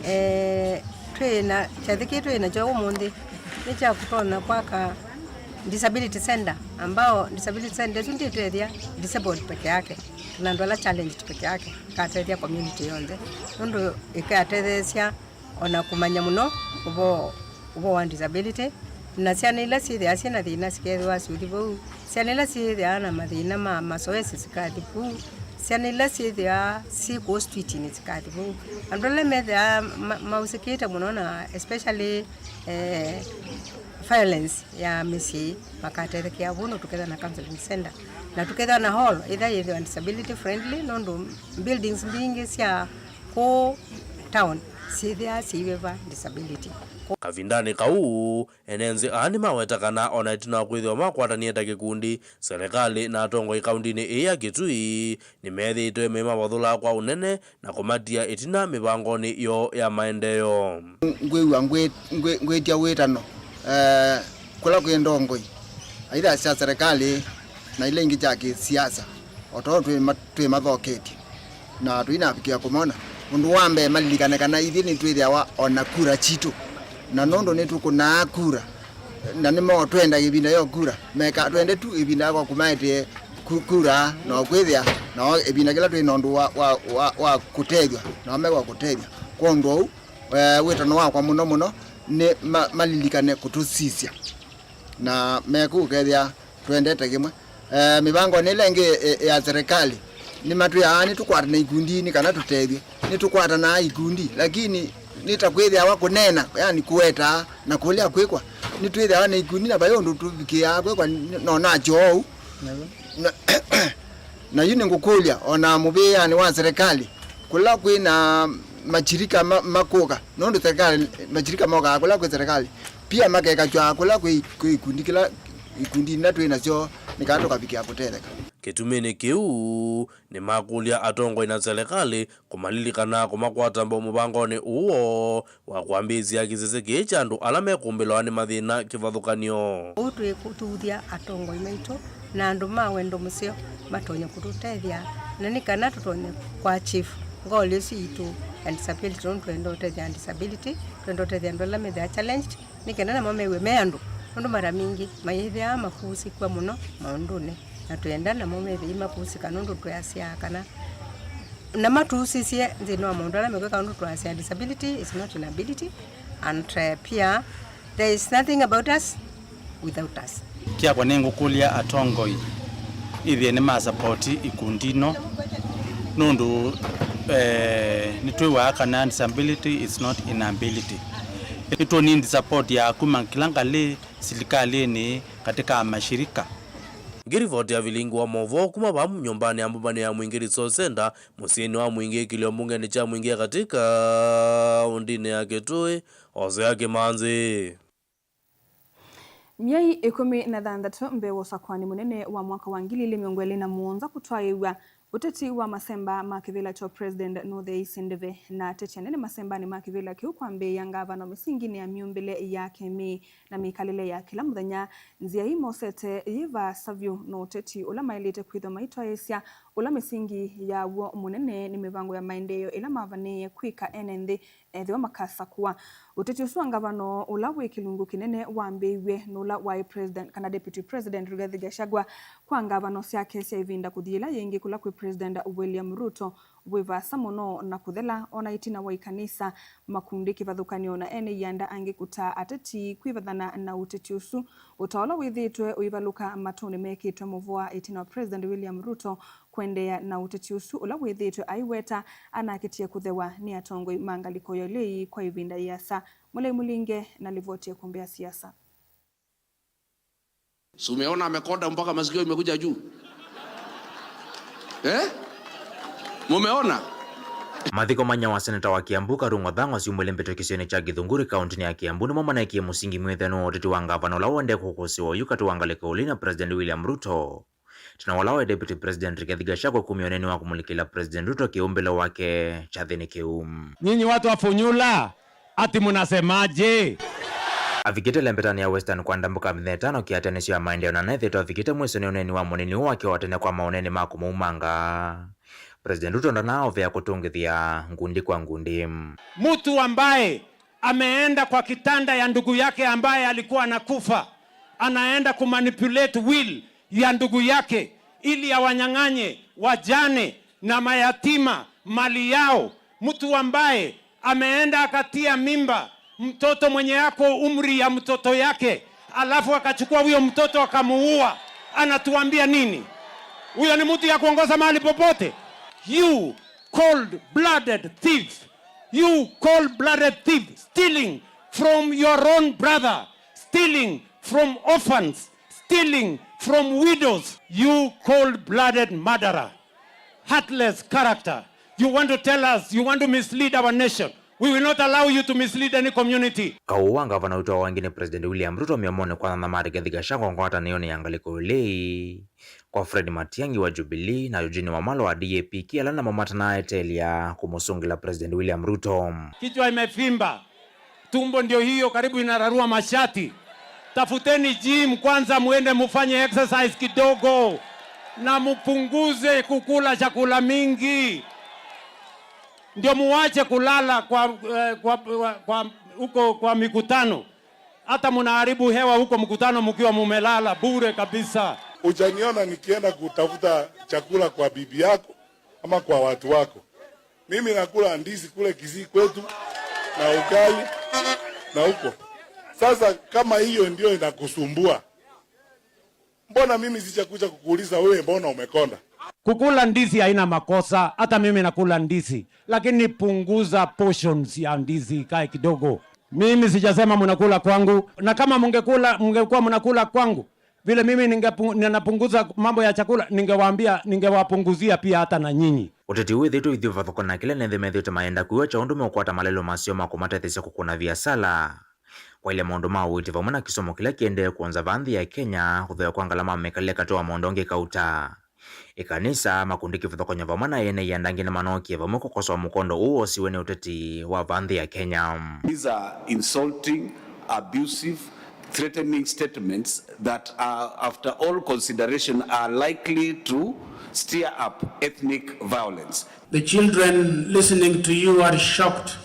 Eh, twĩ na kyathĩ kĩĩ twĩ nakyo ũmũnthĩ nĩ kya kũtonya kwaka disability center, ambao disability center ĩsu ndĩtethya disabled peke yake, na andũ ala challenged peke yake, ĩkatethya community yonthe, nũndũ ĩkatetheesya ona kũmanya mũno ũvoo, ũvoo wa disability, na syana ila syĩthĩaa syĩ na thĩna sikethĩwa syũthi vau, syana ila syĩthĩaa na mathĩna ma masoesi sikathi vau, syana ila syĩthĩaa syĩ kũu streetinĩ sikathi vau, andũ ala methĩaa ma- mausĩkĩte mũno na especially eh, violence ya mĩsyĩ makatethekea vau, no tũkethĩwa na counseling center na tũkethĩwa na hall ĩla yĩthĩwa disability friendly, nũndũ buildings mbingĩ sya kũu town syĩthĩaa syĩiwĩva disability. Kavindanĩ kau, ene nzĩ aa nĩmaweta kana ona ĩtina wa kwĩthĩwa makwatanĩe ta kĩkundi, selekalĩ na atongoi kaundinĩ ĩĩ ya Kitui nĩmethĩĩtwe mĩmavathũla kwa ũnene na kũmatia ĩtina mĩvangonĩ yoo ya maendeeo. Ngwĩw'a ngwĩ- ngwĩ- ngwĩtya wĩtano, eh, kũla kwĩ ndongoi, aitha sya serikali na ila ingĩ kya kĩsiasa, o tondũ twĩ ma- twĩmathoketye na tũinavikĩa kũmona. Ũndũ wa mbee, malilikane kana ithyĩ nĩtwĩthĩawa o na kura sitũ, na nũndũ nĩtũkũnaa kura, na nĩmo twendaga ĩvinda yo kura, meka twende tu ĩvinda kwa kũmaetee ku- kura, na kwĩthĩa nao ĩvinda kĩla twĩ na ũndũ wa, wa, wa, wa kũtethw'a, nao mekwa kũtethya. Kwa ũndũ ũu, eh, wĩtano wakwa mũno mũno nĩ ma- malilikane kũtũsisya na mekũkethĩa twendete kĩmwe. Eh, mĩvangonĩ ĩla ĩngĩ, eh, ya serikali, nĩmatwĩaa nĩtũkwatane ikundinĩ kana tũtethw'e. Nĩtũkwatanaa ikundi, lakini nĩ ta kwĩthĩawa kũneena, yani kũwetaa na kũlea kwĩkwa. Nĩtwĩthĩawa na ikundi na vai ũndũ tũvikĩaa kwĩkwa, n- no nakyo ũu. Na, na yu nĩngũkũlya, o na mũvĩanĩ wa serikali, kũla kwĩ na mashirika ma- makũka, nũndũ serikali, mashirika mokaa kũla kwĩ serikali, pia makekatw'a kũla kwĩ kwĩ ikundi kĩla, ikundi ila twĩ nasyo, nĩ kana tũkavikĩa kũtetheka. Kĩtumĩnĩ kĩu, nĩmakũlya atongoi na selekalĩ kũmalilikana kũmakwata mbau mũvangonĩ ũũ woo wa kwambĩĩsya kĩsese kĩĩ kya andũ ala mekũmbĩlawa nĩ mathĩna kĩvathũkany'o. Ũu twĩkũthuthya atongoi maitũ na andũ ma wendo mũseo matonye kũtũtethya, na nĩ kana tũtonye kũachieve goal ĩsu yitũ ya disability, nũndũ twenda ũtethya disability, twenda ũtethya andũ ala methĩawa challenged, nĩ kenda namo mew'e me andũ, nũndũ mara mingĩ mayĩthĩawa makuusĩkw'a mũno maũndũnĩ, na twenda namo methĩe makuusĩka, nũndũ twĩasya kana na matũusisye nthĩnĩ wa maũndũ ala mekwĩka, nũndũ twĩasya disability is not inability, and uh, pia there is nothing about us without us. Kyakwa nĩngũkũlya atongoi ĩthĩe nĩmasapoti ikundi ino, nũndũ eh, nĩtwĩw'aa kana disability is not inability. Nĩtũnindi support ya kuma kĩla ngalĩ, silikalĩnĩ, katika mashirika. Ngĩrivoti ya vilingi wa movoo kuma vaa nyũmbanĩ ya mbũmbanĩo ya Mwingĩ Resource Centre, mũsyĩnĩ wa Mwingĩ, kĩlio mbungenĩ kya Mwingĩ ya Katĩ, kaũndĩnĩ ya Kitui, Hosea Kĩmanzi. Myei ĩkũmi na thanthatũ mbee wa ũsakũani mũnene wa mwaka wa ngili ilĩ mĩongo ĩlĩ na mũonza kũtwaĩĩw'a, ũteti wa masemba ma kĩvĩla kya President nũtheeisye ndeve, na ateti anene masembanĩ ma kĩvĩla kĩu kwambĩĩa ngavana mĩsinginĩ ya myũmbĩle ya kĩmĩĩ na mĩkalĩle ya kĩla mũthenya. Nzĩa ii mosete yĩ vaasa vyũ na ũteti ũla maĩlĩte kwĩthwa maitwaĩĩsya, ũla mĩsingi yaw'o mũnene nĩ mĩvango ya maendeeo ĩla mavanĩĩe kwĩka ene nthĩ ethĩwa makasakũa. Ũteti ũsu wa ngavana ũla wĩ kĩlungu kĩnene wambĩĩw'e nĩ ũla waĩ President, kana Deputy President, Rigathi Gachagua kwa ngavana syake sya ĩvinda kũthi ĩla yĩngĩ kũla kwĩ President William Ruto wĩ vaasa mũno na kũthela, ona ĩtina wa ikanisa, makundi kĩvathũkany'o na ene ianda angĩ kũtaa ateti kwĩvathana na ũteti ũsu. Ũtao ũla wĩthĩĩtwe ũivalũka matũnĩ mekĩtwe mũvoa ĩtina wa President William Ruto kũendeea na ũteti ũsu ũla wĩthĩĩtwe aiweta anakĩtie kũthewa nĩ atongoi ma ngalĩko ya ũlei kwa ĩvinda yĩasa. Mũlei Mũlinge na livoti ya Kumbe ya Siasa. Si umeona amekonda mpaka masikio imekuja juu? Eh? Mumeona? Mathiko ma inyia wa seneta wa Kiambu, Karungo Thang'wa, syumwa ĩlĩ mbĩtũkĩsyonĩ kya Gĩthunguri, kaũntĩnĩ ya Kiambu, nĩmo manaekie mũsingi mwĩthenu wa ũteti wa ngavana ũla ũendee kũkũsĩwa oyu katĩ wa ngalĩko ũlĩ na President William Ruto. Tena ũla wa Deputy President Rigathi Gachagua kumya ũneeni wa kũmũlikĩla President Ruto kĩũmbĩlo wake kyathĩnĩ kĩu. Nyinyi watu wa Funyula, ati mnasemaje? Avikĩte lembetanĩ ya Western kwa ndambũka mĩthenya ĩtano kĩatĩanĩsyo ya maendeeo na nethĩĩtwe avikĩte mwĩsonĩ ũneeni wa mũnini ũũ wake wa tene kwa maũneeni ma kũmũumanga. President Ruto ndanaaũvĩa kũtũngĩthya ngundi kwa ngundi. Mtu ambaye ameenda kwa kitanda ya ndugu yake ambaye alikuwa anakufa, anaenda kumanipulate will ya ndugu yake ili awanyang'anye wajane na mayatima mali yao. Mtu ambaye ameenda akatia mimba mtoto mwenye ako umri ya mtoto yake, alafu akachukua huyo mtoto akamuua, anatuambia nini? Huyo ni mtu ya kuongoza mahali popote? You cold-blooded thief. You cold-blooded thief, stealing from your own brother, stealing from orphans, stealing from widows. You cold-blooded murderer, heartless character. You want to tell us, you want to mislead our nation. We will not allow you to mislead any community. Kaũ wa ngavana witũ wa wangĩ nĩ President William Ruto mĩomonĩ kwa thantha ma Rigathi Gachagua ngwatanĩonĩ ya ngalĩko ĩlĩ kwa Fred Matiang'i wa Jubilee na Eugene Wamalwa wa D A P, kĩ ala namo matanaeteelya kũmũsũngĩla President William Ruto. Kichwa imevimba, tumbo ndio hiyo karibu inararua mashati. Tafuteni gym kwanza, muende mufanye exercise kidogo na mupunguze kukula chakula mingi, ndio muwache kulala kwa, eh, kwa, kwa, kwa, huko kwa mikutano. Hata mnaharibu hewa huko mkutano mkiwa mumelala bure kabisa. Hujaniona nikienda kutafuta chakula kwa bibi yako ama kwa watu wako. Mimi nakula ndizi kule Kisii kwetu na ugali na huko. Sasa kama hiyo ndio inakusumbua, mbona mimi sijakuja kukuuliza wewe, mbona umekonda? Kukula ndizi haina makosa, hata mimi nakula ndizi, lakini punguza portions ya ndizi, ikae kidogo. Mimi sijasema mnakula kwangu, na kama mungekula, mngekuwa mnakula kwangu vile mimi ningepu-, ninapunguza mambo ya chakula, ningewaambia, ningewapunguzia pia hata na nyinyi. Ũteti ũũ wĩthĩĩtwe ũithyũvathũkana na kĩla nĩnthĩ methĩĩtwe mayenda kwĩw'a kyaũ ũndũ meũkwata malelũ maseo ma kũmatetheesya kũkũna viasala. Kwaĩlya maũndũ ma ũiiti vamwe na kĩsomo kĩla kĩendee kwonza vaa nthĩ ya Kenya, kũthooa kwa ngalama mĩkalĩle katĩ wa maũndũ angĩ kauta. Ĩkanisa, makundi kĩvathũkany'o vamwe na ene ianda angĩ nĩmanookie vamwe kũkosoa mũkondo ũũ wosiwe nĩ ũteti wa vaa nthĩ ya Kenya. These are insulting, abusive, threatening statements that are, after all consideration, are likely to stir up ethnic violence. The children listening to you are shocked.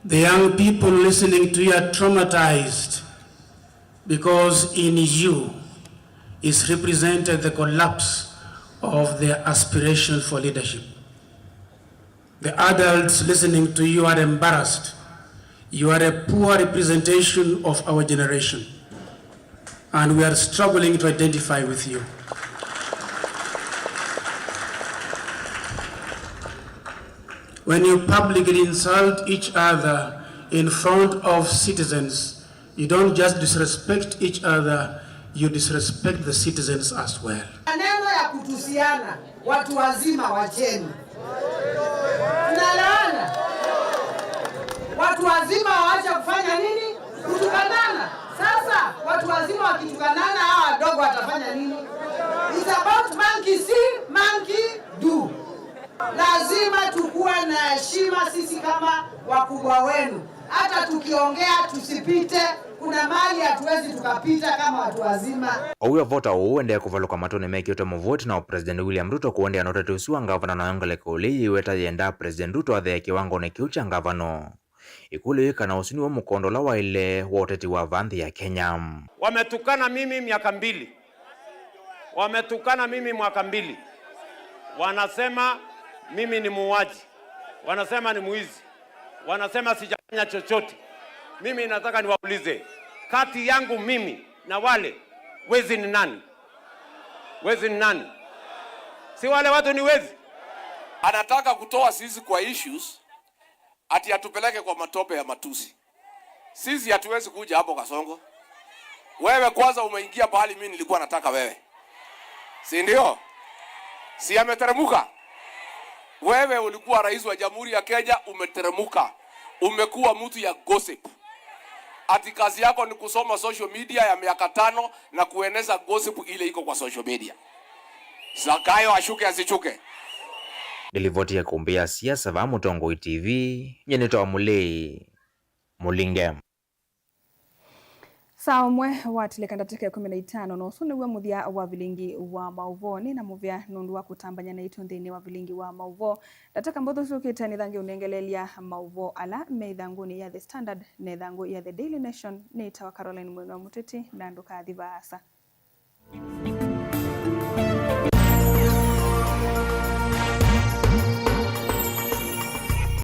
The young people listening to you are traumatized because in you is represented the collapse of their aspiration for leadership. The adults listening to you are embarrassed. You are a poor representation of our generation. And we are struggling to identify with you. When you publicly insult each other in front of citizens, you don't just disrespect each other, you disrespect the citizens as well. Maneno ya kutusiana, watu wazima wacheni. Tunaelewana? Watu wazima waache kufanya nini? Kutukanana. Sasa watu wazima wakitukanana, hawa wadogo watafanya nini? It's about monkey see, monkey do. Lazima tukuwe na heshima sisi kama wakubwa wenu. Hata tukiongea tusipite, kuna mahali hatuwezi tukapita kama watu wazima. Oyu avota ũũ ũendee kũvalũka matũnĩ mekĩtwe mũvoti na President William Ruto kũendeea na ũteti ũsu wa ngavana, nayo ngalĩko ĩlĩ yĩweta yendaa President Ruto athee kĩwangonĩ kĩu kya ngavana. Ĩkũlyo yĩ kana ũsu nĩw'o mũkondo ũla waĩle wa ũteti wa vaa nthĩ ya Kenya. Wametukana mimi miaka mbili. Wametukana mimi mwaka mbili. Wanasema mimi ni muuaji. Wanasema ni mwizi. Wanasema sijafanya chochote. Mimi nataka niwaulize, kati yangu mimi na wale, wezi ni nani? Wezi ni nani? Si wale watu ni wezi? Anataka kutoa sisi kwa issues, ati atupeleke kwa matope ya matusi. Sisi hatuwezi kuja hapo, Kasongo. Wewe kwanza umeingia pahali mimi nilikuwa nataka wewe. Si ndio? Si ameteremuka? Wewe ulikuwa rais wa Jamhuri ya Kenya, umeteremuka. Umekuwa mtu ya gossip. Ati kazi yako ni kusoma social media ya miaka tano na kueneza gossip ile iko kwa social media. Zakayo ashuke asichuke. Nĩ livoti ya kumbi ya siasa vaa Mũtongoi T V, nye nĩ Tom Mũlĩi Mũlinge. Saa ũmwe watilĩka ndatĩka ĩkũmi na itano, na ũsu nĩw'o mũthya wa vilingi wa maũvoo. Nĩ na mũvea nũndũ wa kũtambany'a naitũ nthĩnĩ wa vilingi wa maũvoo. Ndatĩka mbũthũ syũkĩte nĩthange ũnengeleelya maũvoo ala me ĩthangũnĩ ya The Standard na ĩthangũ ya The Daily Nation. Nĩtawa Caroline Mwĩnwa Mũteti, na ndũkathi vaasa.